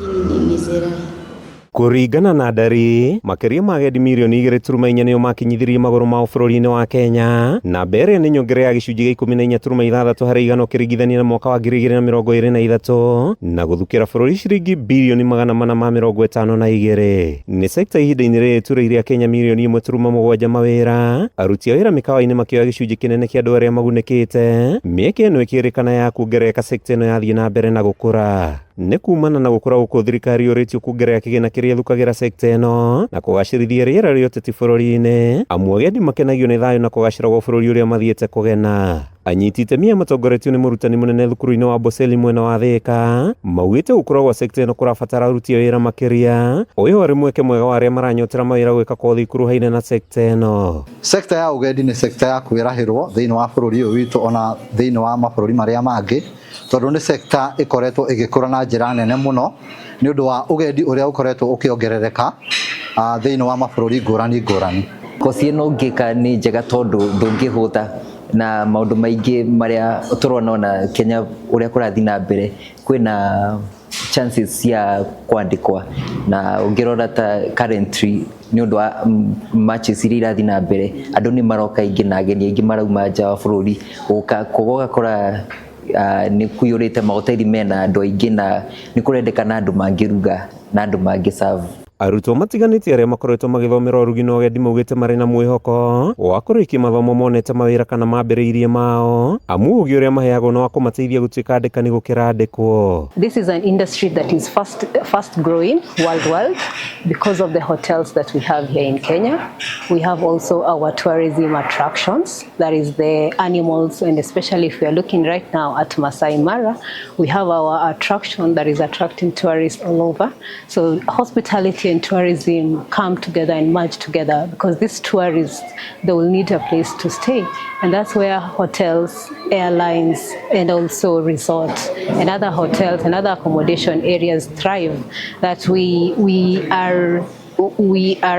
Ni Zerai. Kũringana na ndari, makĩria ma agendi mirioni 2.4 nĩo makinyithirie magũrũ mao bũrũri-inĩ wa Kenya, namba ĩrĩa nĩ nyongerera ya gĩcunjĩ gĩa 14.6% ũkĩringithania na mwaka wa 2023, na gũthukĩra bũrũri ciringi birioni 452. Nĩ sekta ihinda-inĩ rĩrĩ ĩturĩire Akenya mirioni 1.7 mawĩra, aruti a wĩra mĩkawa-inĩ makĩoya gĩcunjĩ kĩnene kĩa andũ arĩa magunĩkĩte, mĩeke ĩno ĩkĩrĩkana ya kuongerereka sekta ĩno yathiĩ na mbere na gũkũra. Nĩ kumana na gũkũra gũkũ thirikari yũrĩtio kuongerera kĩgĩna kĩrĩa ĩthukagĩra sekta ĩno na kũgacĩrithia rĩera rĩa ũteti bũrũri-inĩ, amu agendi makenagio nĩ thayũ na kũgacĩra gwa bũrũri ũrĩa mathiĩte kũgena. Anyiti itemi aya matongoretio nĩ mũrutani mũnene thukuru-inĩ wa Amboseli mwena wa Thĩka maugĩte gũkũra gwa sekta ĩno kũrabatara aruti a wĩra makĩria, ũyũ arĩ mweke mwega wa arĩa maranyotera mawĩra gwĩka kothi ikuruhaine na sekta ĩno. Sekta ya ũgendi nĩ sekta ya kwĩrahĩrwo thĩinĩ wa bũrũri ũyũ witũ ona thĩinĩ wa mabũrũri marĩa mangĩ, tondũ nĩ sekta ĩkoretwo ĩgĩkũra na njĩra nene mũno nĩ ũndũ wa ũgendi ũrĩa ũkoretwo ũkĩongerereka thĩinĩ wa mabũrũri ngũrani ngũrani. Kosi ĩno ũngĩka nĩ njega tondũ ndũngĩhũta na maũndũ maingĩ marĩa tũrona ona Kenya ũrĩa kũrathiĩ na mbere, kwĩna chances cia kwandĩkwa, na ũngĩrora ta currently nĩ ũndũ wa matches iria irathiĩ na mbere, andũ nĩ maroka aingĩ na ageni aingĩ marauma nja wa bũrũri gũka, koguo ũgakora nĩ kũiyũrĩte mahoteli mena andũ aingĩ na nĩ kũrendekana andũ mangĩruga na andũ mangĩ serve. Arutwo matiganĩte arĩa makoretwo magĩthomera ũrugi na ũgendi maugĩte marĩ na mwĩhoko wa kũrĩkia mathomo monete mawĩra kana mambĩrĩirie mao, amu ũgĩ ũrĩa maheagwo nĩ wa kũmateithia gũtuĩka andĩkani gũkĩra andĩkwo. This is an industry that is fast growing worldwide because of the hotels that we have here in Kenya. We have also our tourism attractions, that is the animals, and especially if we are looking right now at Masai Mara, we have our attraction that is attracting tourists all over. So hospitality and tourism come together and merge together, because these tourists, they will need a place to stay. And that's where hotels, airlines, and also resorts and other hotels and other accommodation areas thrive, that we are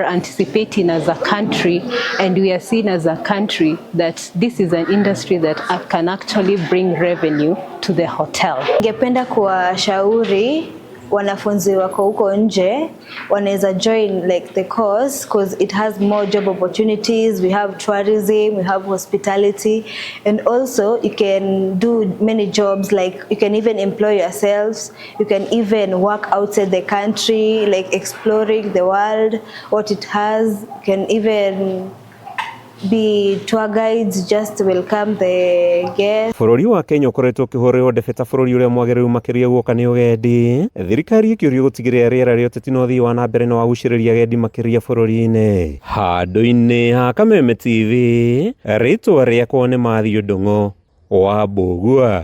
anticipating as a country, and we are seen as a country that this is an industry that can actually bring revenue to the hotel. Ningependa kuwashauri wanafunzi wako huko nje wanaweza join like the course, because it has more job opportunities. We have tourism, we have hospitality, and also you can do many jobs, like you can even employ yourselves, you can even work outside the country, like exploring the world, what it has. You can even be tour guides, just welcome the guests. Bũrũri wa Kenya ũkoretwo ũkĩhũrĩrwo ndebe ta bũrũri ũrĩa mwagĩrĩru makĩria guoka nĩ ũgendi, thirikari ĩkĩũrio gũtigĩrĩra rĩera rĩa ũteti na ũthii wa na mbere nĩ wagucĩrĩria agendi makĩria bũrũri-inĩ. Handũ-inĩ ha Kameme TV, rĩtwa rĩakwa nĩ Matthew Ndung'u wa Mbũgua.